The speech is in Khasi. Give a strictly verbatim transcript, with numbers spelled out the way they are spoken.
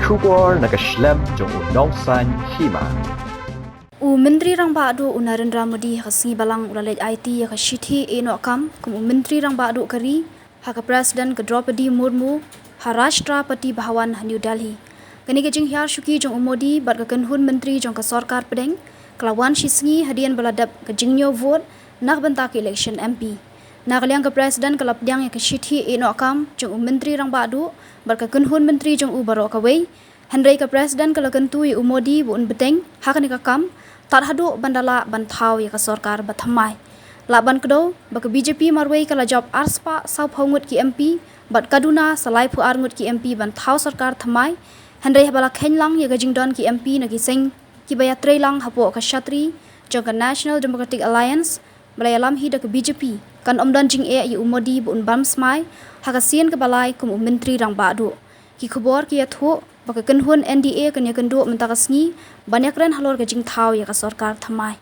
Khubor na ka shlem jong u Nongsaiñ Hima. U Myntri Rangbah Duh u Narendra Modi ha ka sngi Balang u la leit aiti ïa ka shithi ïehnoh kam kum u Myntri Rangbah Duh ka ri ha ka President ka Droupadi Murmu ha Rashtrapati Bhavan ha New Delhi. Kane ka jinghiar shuki jong u Modi bad ka kynhun myntri jong ka sorkar pdeng ka la wan shi sngi hadien ba la dep ka jingñiew vote na ka bynta ka election M P. Na ka liang ka President ka la pdiang ïa ka shithi ïehnoh kam jong u Myntri Rangbah Duh bad ka kynhun myntri jong u baroh kawei. Hynrei ka President ka la kyntu ïa u Modi ba un bteng ha kane ka kam tad haduh ban da lah ban thaw ïa ka sorkar ba thymmai. Lah ban kdew ba ka B J P marwei ka la jop arspah sawphew ngut ki M P bad ka duna sa laiphew ar ngut ki M P ban thaw sorkar thymmai. Hynrei haba la kheiñ lang ïa ka jingdon ki M P na ki seng kiba ïatrei lang hapoh ka shatri jong ka National Democratic Alliance ba la ïalam hi da ka B J P, kan ym don jingeh ïa u Modi ba un bam smai ha ka sien kaba lai kum u Myntri Rangbah Duh. Ki khubor ki ïathuh ba ka kynhun N D A kan ïakynduh mynta ka sngi ban ïakren halor ka jingthaw ïa ka sorkar thymmai.